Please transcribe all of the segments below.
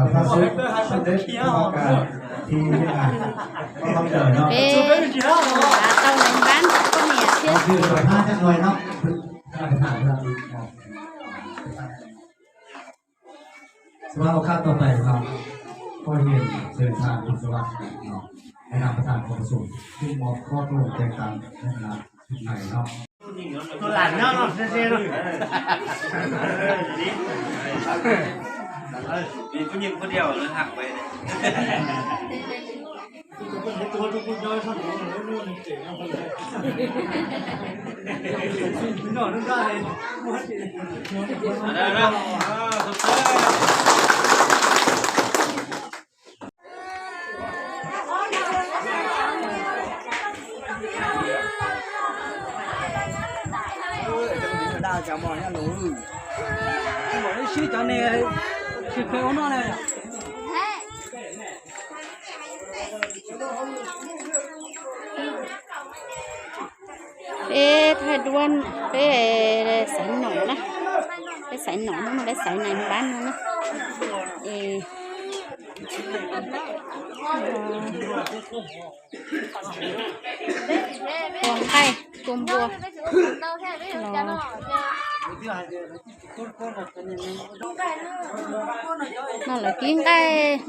Peb tau nais npab poj niam thiab. Xab vab ua kab tau tais no, poj niam xiv xas tus xab vab no, es nag pas tas koj xum, tus mos koj tus tes tas, nais no. Peb thaij duab, peb xaiv nom na, peb xaiv nom no, peb xaiv nais npab no na. Es Tua nqaij tua npua los. No lawv kib nqaij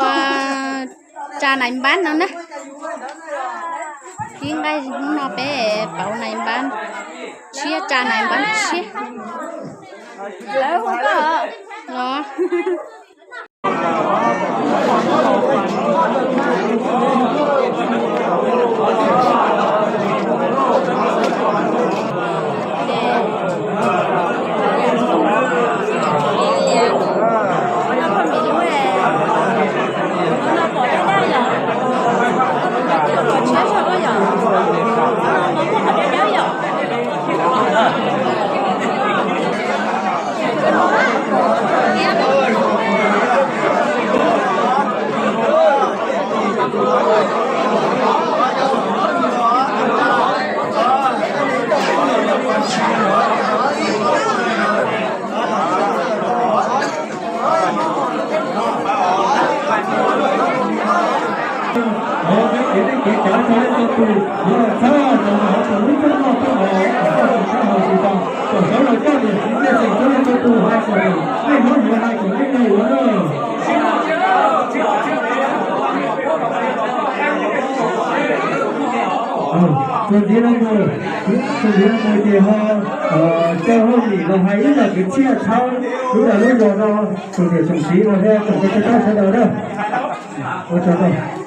ua tsa nais npab no na. Kib nqaij hnub no peb pauv nais npab tshiab, tsa nais npab tshiab. Los. Kev txhawb rau leej tau tus yuav los txhawb, rau qhov thaum lub txhawb noj txhawb os, txhawb hauv tsis tau, kom sawv los coj niam txiv pej xeem txhawb leej tau tus hais kom nej hnub yuav hais kom nej ua na. Txuas ntxiv no mus, txuas ntxiv no mus ces ho coj hauj lwm los hais ib zaj kwv txhiaj txhawb lub dag lub zog no, tsoom niam tsoom txiv los thiab tsoom phooj ywg sawv daws na. Ua tsaug ntau.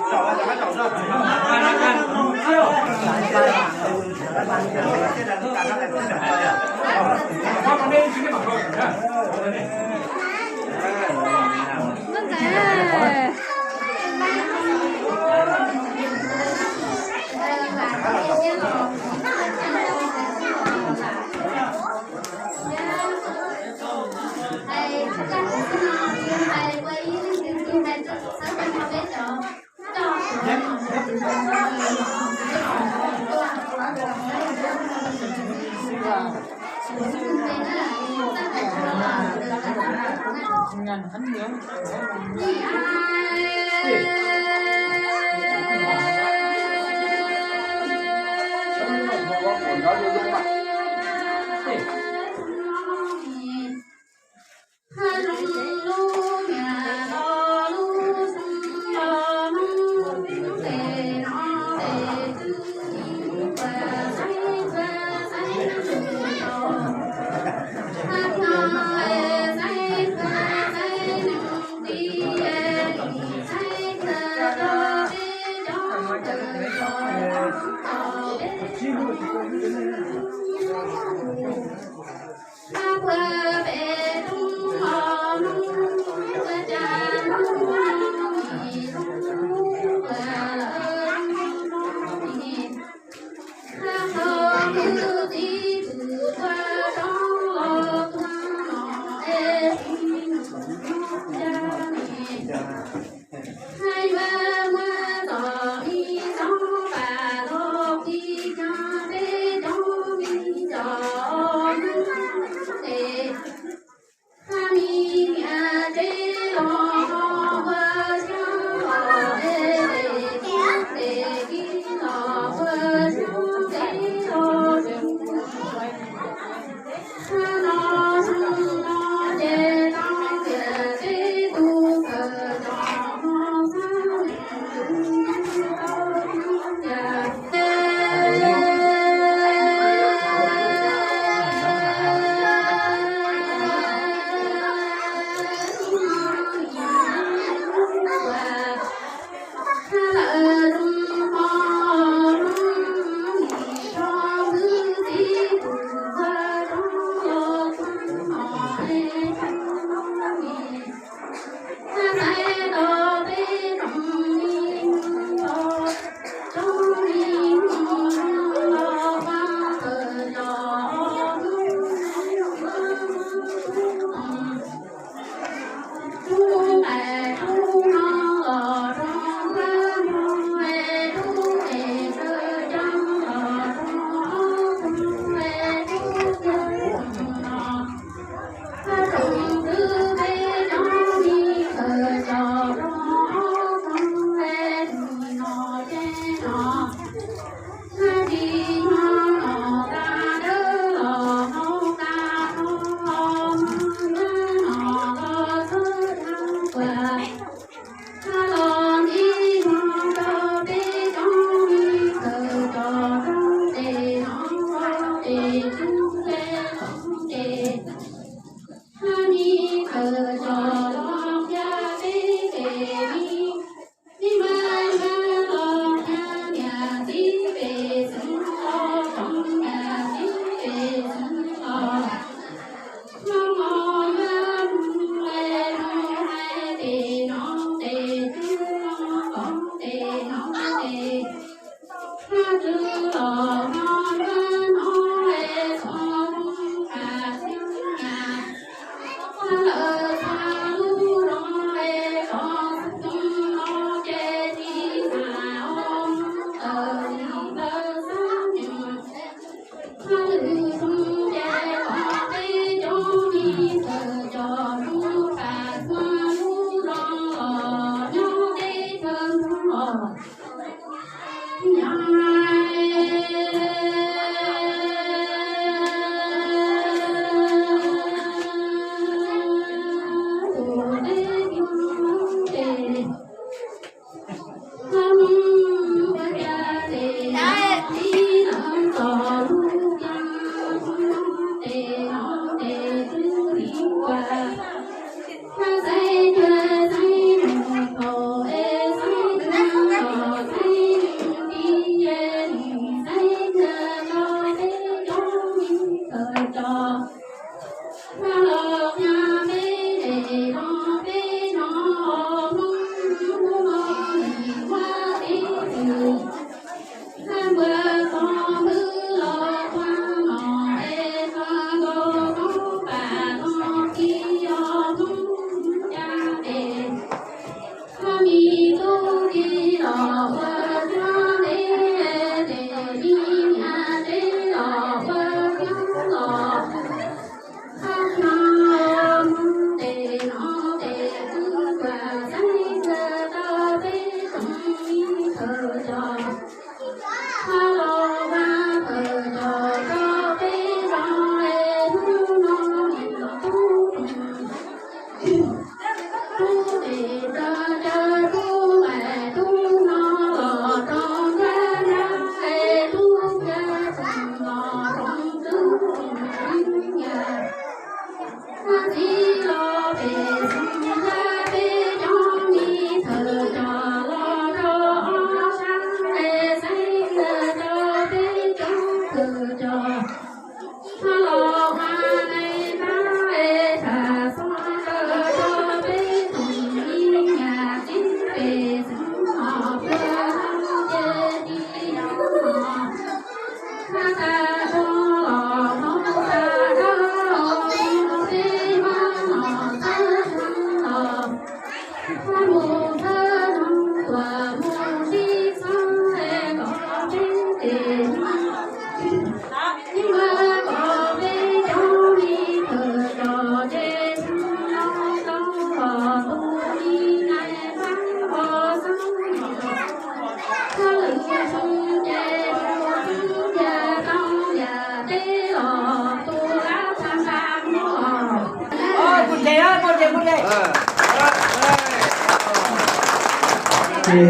Ces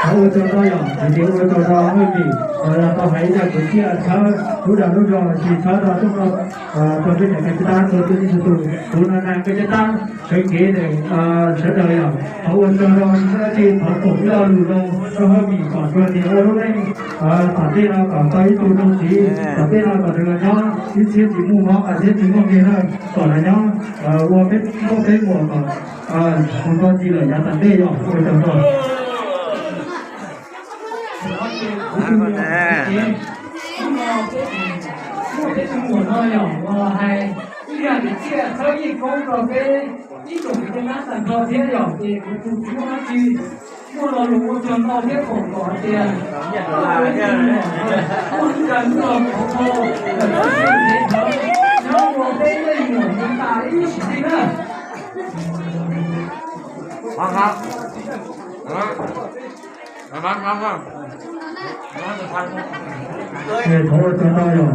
thov ua tsaug rau yom, ces ua tsaug rau Hwj Mim los tau hais ib zaj kwv txhiaj tshawb lub dag lub zog, tsis tshawb rau tub rau pej niam koj caj tab rau txhua leej txhua tus, kuv no na koj caj tab sawv kev sawv daws yom, thov ua tsaug rau dab tsi thov foom ib lo lus rau Hwj Mim kom tsuas tias ua lub neej tom ntej no kom tau ib tug zoo txiv, tom ntej no kom nws los nyob ib txhiab tsis muaj mob, ib txhiab tsis muaj nkeeg na, kom los nyob ua peb nkauj peb muam kom mus txog txij lawm yav tom ntej yom, ua tsaug rau. Muaj peb tug muam no yom los hais ib zaj kwv txhiaj tshawb yeej koob rau peb ib tsoom kwv tij neej tsa tag nrho thiab yom, ces kuv tus tsis muaj dab tsi, muaj lo lus ua tsaug ntau thiab foom kom hais tias muaj ib zaj hnub no qhov tau lawm txoj kev ntev nthawv nyob ua peb leej muam nyob tas ib lub tsim neej na. Thov ua tsaug ntau yom,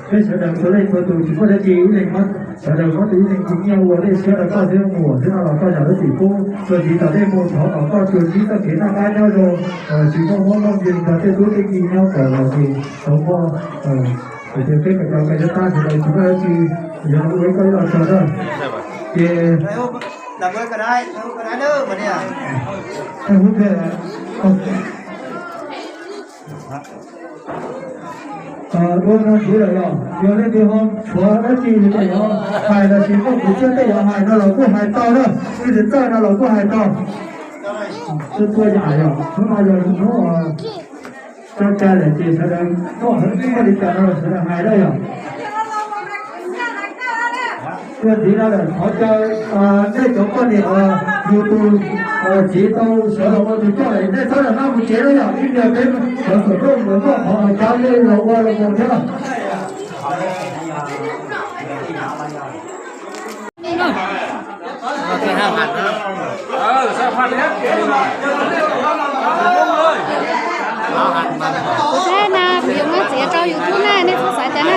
peb sawv daws txhua leej txhua tus tsis muaj dab tsi, ib leeg muab, sawv daws muab tus ib leeg tus nyiaj ua dej siab rau koj thiab muam thiab no los koj yam lub txim pub, txuas ntxiv tom ntej mus thov kom koj tsuas ntsib txoj kev noj qab nyob zoo, tsis muaj mob muaj nkeeg nrog tej tub tej ki nyob kom los mus tau muaj, hais tias peb kom cov koj caj tab sawv daws tsis muaj dab tsi Yog ua ib koj ib los tso na. Ces, ua no ntxiv lawm yog, yog leej twg ho tshuav dab tsi li ces yog hais los sis muaj kwv txhiaj tej yog hais no los kuj hais tau na, leej twg txawj no los kuj hais tau. Tuaj tuaj yam yog hnub no yog hnub coj cai lawm ces sawv daws muaj hwv muaj li cas no los sawv daws hais na yog. Tuaj ntxiv no lawm thov caw nej cov poj niam uas yus tus txiv tau sawv los ua tus coj lawm nej txhob rov qab mus tsev na yog, ib pliag peb sawv xom tuaj mus muaj qhov uas cov nej los ua los mus thiab. Kuv teb na, kuv yuav muab txiav rau YouTube na, nej txhob xav cas na.